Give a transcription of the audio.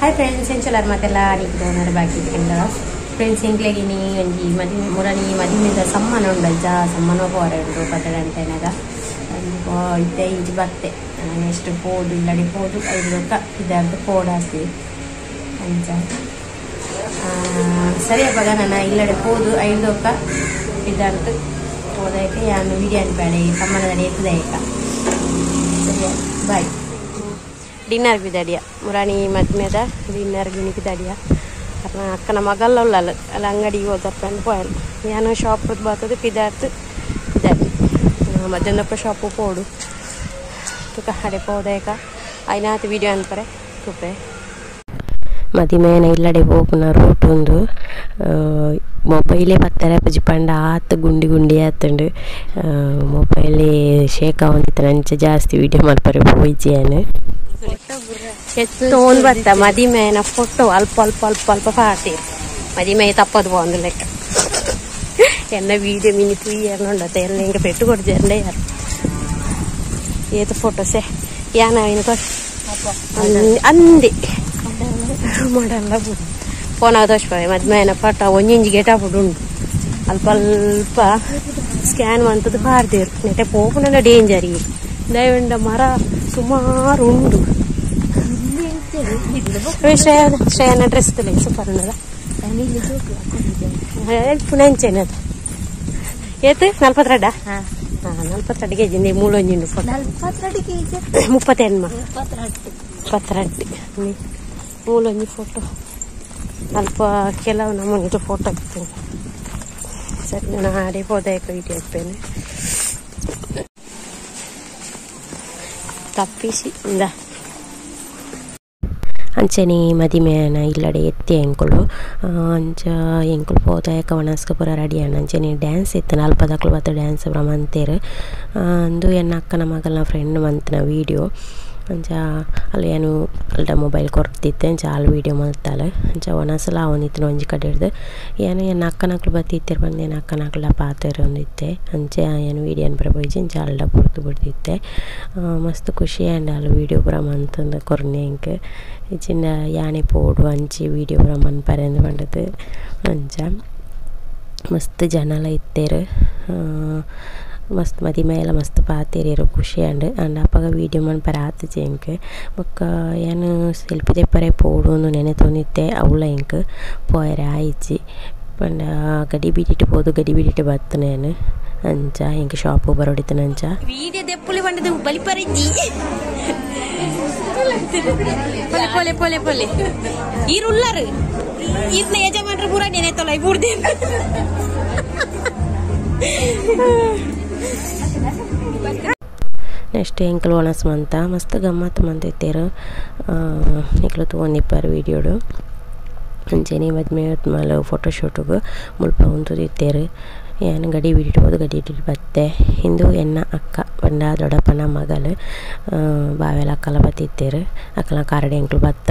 Hi friends, ಎಂಚಲಾರ್ ಮತ್ತೆಲ್ಲ ನಿಕ್ದೋನರ್ ಬಾಕಿ ಇಟ್ಕೊಂಡ ಫ್ರೆಂಡ್ಸ್ ಎಂಕ್ಲೆಗಿನಿ ಒಂಜಿ ಮದಿಮೆ ಮುರನಿ ಮದಿಮೆದ ಸಮ್ಮನ ಉಂಡು ಅಂಚ ಸಮ್ಮನ ಪೋರೆ ಉಂಡು ಪತ್ತಗಂಟೆನಾಗ ಇತ್ತೆ ಇಂಚಿ ಬತ್ತೆ ನೆಕ್ಸ್ಟ್ ಪೋದು ಇಲ್ಲಡೆ ಪೋದು ಐದು ಇದಾರ್ದು ಪೋಡಾಸಿ ಅಂಚ ಸರಿ ಅಪ್ಪಗ ನಾನು ಇಲ್ಲಡೆ ಪೋದು ಐದೊಕ್ಕ ಇದಾರ್ದು ಪೋದಕ್ಕೆ ಯಾನು ವಿಡಿಯೋ ಅನ್ಬೇಡ ಸಮ್ಮನದಲ್ಲಿ ಎತ್ತದಯಕ ಸರಿಯಾ ಬಾಯ್. ಡಿನ್ನರ್ ಬಿದಡಿಯ ಮುರಾಣಿ ಮದ್ಮೆದ ಡಿನ್ನರ್ ಗಿಣಿಕಿದಡಿಯ ಅಕ್ಕನ ಮಗಲ್ಲ ಉಳ್ಳಲ್ಲ ಅಲ್ಲ ಅಂಗಡಿಗೆ ಹೋದಪ್ಪ ಪೋಯಲ್ ಯಾನು ಶಾಪ್ ಬರ್ತದೆ ಪಿದಾರ್ತು ಪಿದಾಡಿ ಮಧ್ಯಾಹ್ನಪ್ಪ ಶಾಪು ಪೋಡು ತುಕ ಅಡೆ ಪೋದಯಕ ಐನಾತ್ ವಿಡಿಯೋ ಅನ್ಪರೆ ತುಪೆ. ಮದಿಮೇನ ಇಲ್ಲಡೆ ಪೋಪುನ ರೂಟ್ ಉಂದು ಮೊಬೈಲೇ ಪತ್ತರ ಪಜಿ ಪಂಡ ಆತ್ ಗುಂಡಿ ಗುಂಡಿ ಆತುಂಡು ಮೊಬೈಲೇ ಶೇಕ್ ಆವೊಂದಿತ್ತನ ಅಂಚ ಜಾಸ್ತಿ ವಿಡಿಯೋ ಮಲ್ಪರೆ ಪೋಯಿಜಿಯಾನು ಎತ್ತೋನ್ ಬತ್ತ ಮದಿಮೇನ ಫೋಟೋ ಅಲ್ಪ ಅಲ್ಪ ಅಲ್ಪ ಅಲ್ಪ ಪಾಡ್ತೀರಿ ಮದಿಮೆ ತಪ್ಪದು ಪೋಂದು ಲೆಕ್ಕ ಎನ್ನ ವಿಡಿಯೋ ಮಿನಿ ತೂಯರ್ನುಂಡತ್ತ ಎಲ್ಲ ಹಿಂಗೆ ಪೆಟ್ಟು ಕೊಡ್ಜೇರ್ಂಡೆ ಯಾರು ಏತು ಫೋಟೋಸೆ ಯಾನ ಅಂದೆ ಮಾಡಲ್ಲ ಫೋನ್ ದೋಷ ಮದ್ಮೇನ ಪಟ ಒಂಜಿಂಜಿ ಗೇಟ್ ಹಾಕ್ಬಿಟ್ಟು ಉಂಟು ಅಲ್ಪ ಅಲ್ಪ ಸ್ಕ್ಯಾನ್ ಮಂತದ್ದು ಪಾಡ್ದೇರು ನೆಟ್ಟೆ ಪೋಪುನ ಡೇಂಜರ್ ಈ ದಯವಿಂಡ ಮರ ಸುಮಾರು ಉಂಡು. ಶ್ರೇಯ ಶ್ರೇಯನ ಡ್ರೆಸ್ ಸೂಪರ್ ಉಂಡದ ಪುನಂಚೇನದು ಏತು 42 ಹಾಂ 42 ಕೆ ಜಿ ಮೂಳೊಂಜಿ ಉಂಡು ಫೋಟೋ 38 32 ಮೂಲೊಂಜಿ ಫೋಟೋ ಅಲ್ಪ ಕೆಲವು ನಮೂನಿದು ಫೋಟೋ ಹಾಕ್ತೇನೆ. ಸರಿ ನಾನು ಆಡೆ ಪೋದಾಯಕ ವಿಡಿಯೋ ಹಾಕ್ತೇನೆ ತಪ್ಪಿಸಿ ಇಂದ. ಅಂಚನೆ ಮದಿಮೆನ ಇಲ್ಲಡೆ ಎತ್ತಿ ಎಂಕುಲು ಅಂಚ ಎಂಕುಲು ಪೋದಾಯಕ ಒಣಸ್ಕ ಪೂರ ರೆಡಿ ಆಂಡ್ ಅಂಚನೆ ಡ್ಯಾನ್ಸ್ ಇತ್ತು ಅಲ್ಪದಕ್ಲು ಬತ್ತ ಡ್ಯಾನ್ಸ್ ಪೂರ ಮಂತೇರು ಅಂದು ಎನ್ನ ಅಕ್ಕನ ಮಗಲ್ನ ಫ್ರೆಂಡ್ ಮಂತನ ವೀಡಿಯೋ ಅಂಚ ಅಲ್ಲಿ ಏನು ಅಲ್ಡ ಮೊಬೈಲ್ ಕೊರ್ತಿತ್ತೆ ಅಂಚ ಅಲ್ಲಿ ವೀಡಿಯೋ ಮಲ್ತಾಳೆ ಅಂಚ ಒಣಸಲ ಅವನಿತ್ತು ಒಂಜಿ ಕಡೆ ಹಿಡ್ದು ಏನು ಎನ್ನ ಅಕ್ಕನಕ್ಲು ಬತ್ತಿತ್ತೆರ್ ಬಂದು ಏನು ಅಕ್ಕನಕ್ಲ ಪಾತೆರ್ ಒಂದಿತ್ತೆ ಅಂಚೆ ಏನು ವೀಡಿಯೋ ಅನ್ಪರ ಪೋಯಿಜಿ ಅಂಚ ಅಲ್ಡ ಪೊರ್ತು ಬಿಡ್ತಿತ್ತೆ ಮಸ್ತ್ ಖುಷಿ ಆಂಡ್ ಅಲ್ಲಿ ವೀಡಿಯೋ ಪೂರ ಮಂತಂದು ಕೊರ್ನೆ ಇಂಕ್ ಇಚ್ಚಿಂದ ಯಾನೆ ಪೋಡು ಅಂಚಿ ವೀಡಿಯೋ ಪೂರ ಮನ್ಪರೆ ಅಂದ್ ಪಂಡದು ಅಂಚ ಮಸ್ತ್ ಜನಲ ಇತ್ತೇರು ಮಸ್ತ್ ಮದಿಮೆಲ್ಲ ಮಸ್ತ್ ಪಾತೆರಿಯರು ಖುಷಿ ಆಂಡ್ ಆಂಡ್ ಅಪಗ ವೀಡಿಯೋ ಮನ್ಪರೆ ಆತುಜಿ ಎಂಕ್ ಬೊಕ್ಕ ಯಾನ್ ಸೆಲ್ಫಿ ದೆಪ್ಪರೆ ಪೋಡು ಅಂದ್ ನೆನೆತೊಂದಿತ್ತೆ ಅವ್ಲ ಎಂಕ್ ಪೋಯೆರೆ ಆಯಿಜಿ ಪಂಡ ಗಡಿ ಬಿಡಿಟ್ ಪೋದು ಗಡಿ ಬಿಡಿಟ್ ಬತ್ತನೆ ಯಾನ್ ಅಂಚ ಎಂಕ್ ಶಾಪ್ ಬರೊಡಿತ್ತನ ಅಂಚ ವೀಡಿಯೋ ದೆಪ್ಪುಲಿ ಪಂಡದು ಬಲಿಪರಿಜ್ಜಿ ಪೊಲೆ ಪೊಲೆ ಪೊಲೆ ಪೊಲೆ ಈರುಲ್ಲರು ಈರ್ನ ಯಜಮಾನ್ರು ಪೂರ ನೆನೆತೊಲ ಬೂರ್ದೇನು. ನೆಕ್ಸ್ಟ್ ಎಂಕುಲು ಒಣಸ್ ಮಂತ ಮಸ್ತ್ ಗಮ್ಮತ್ ಮಂತಿತ್ತೇರು ನಿಕ್ಲು ತೂವೊಂದಿಪ್ಪರ್ ವೀಡಿಯೋಡು ಅಂಚನೆ ಮದ್ಮೆ ಮಲ್ಲ ಫೋಟೋ ಶೂಟುಗು ಮುಲ್ಪ ಉಂತುದಿತ್ತೇರು ಯಾನ್ ಗಡಿ ಬಿಡಿಟ್ ಪೋದು ಗಡಿ ಬಿಡಿಟ್ ಬತ್ತೆ ಇಂದು ಎನ್ನ ಅಕ್ಕ ಪಂಡ ದೊಡ್ಡಪ್ಪನ ಮಗಲು ಬಾವೆಲ ಅಕ್ಕಲ ಬತ್ತಿತ್ತೇರು ಅಕ್ಕಲ ಕಾರಡೆ ಎಂಕುಲು ಬತ್ತ.